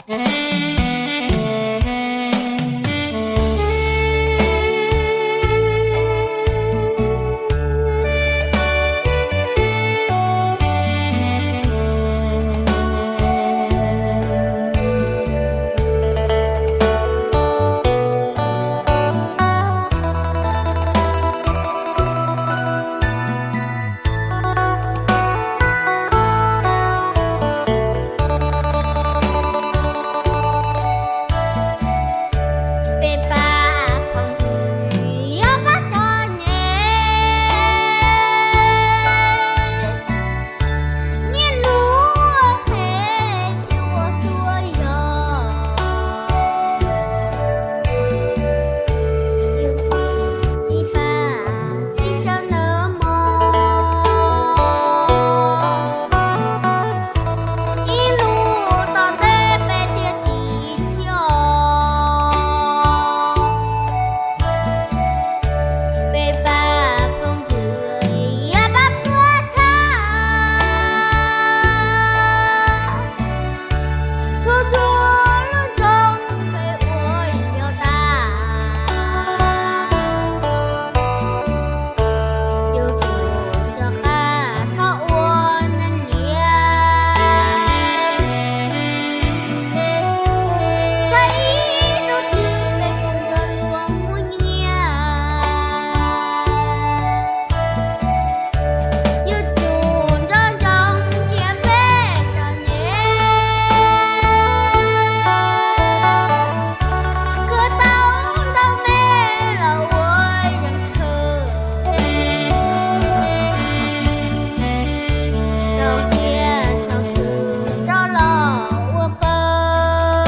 Peb pab phooj ywg yuav pab txom nyem, niaj hnub qhev cia ua suab zog. Yus sib pab sib txhawb nws mog, ib hnub tom ntej peb thiaj tsis thiab os. Peb pab phooj ywg yuav pab puas txhawb, txhua txhua lub nroog peb ua yog tag. Yuav tsum rov qab txhob ua neeg niam, txog ib hnub twg peb kuj nrog luag muaj nyiaj. Yuav tsum nco ntsoov tias peb txom nyem, khwv tau ntau me los ua yeeb khwv, rau siab rau khwv rov los ua pawg,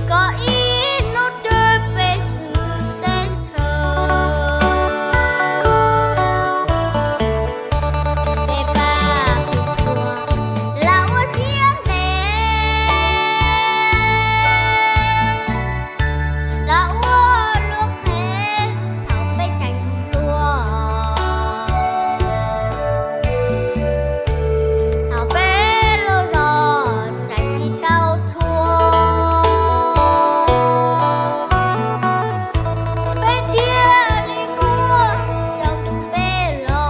kom ib hnub twg peb xwm teb chaws, peb pab phooj ywg los ua siab ntev, los ua lub qhev thaum peb tseem hluas, thaum peb loj zog tseem tsis tau tshua, peb thiaj li muaj cov ntuj peb los.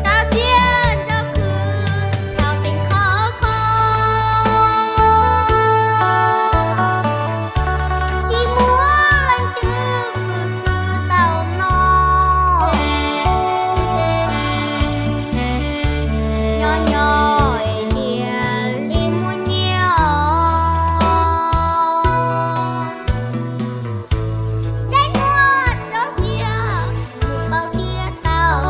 Txog siab ntsws khwv thaum tseem khov kho, tsis muaj leej twg pw xwb tau no, nyob nyob es thiaj li muaj nyiaj os. Yeej muaj cov xiam mus npaum thiaj tau,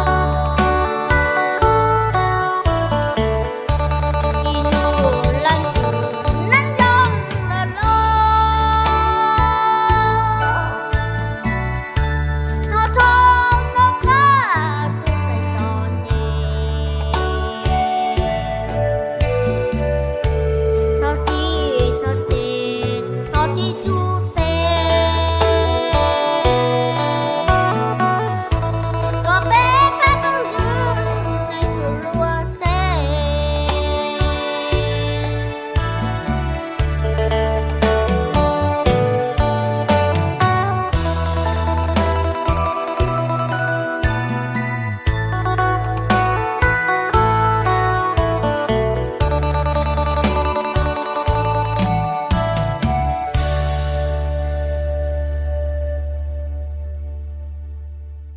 ib hnub leej twg neej zoo lawm los, thov txhob nco qab tus tseem txom nyem, txhob sib txhob ceg, thov txim txhua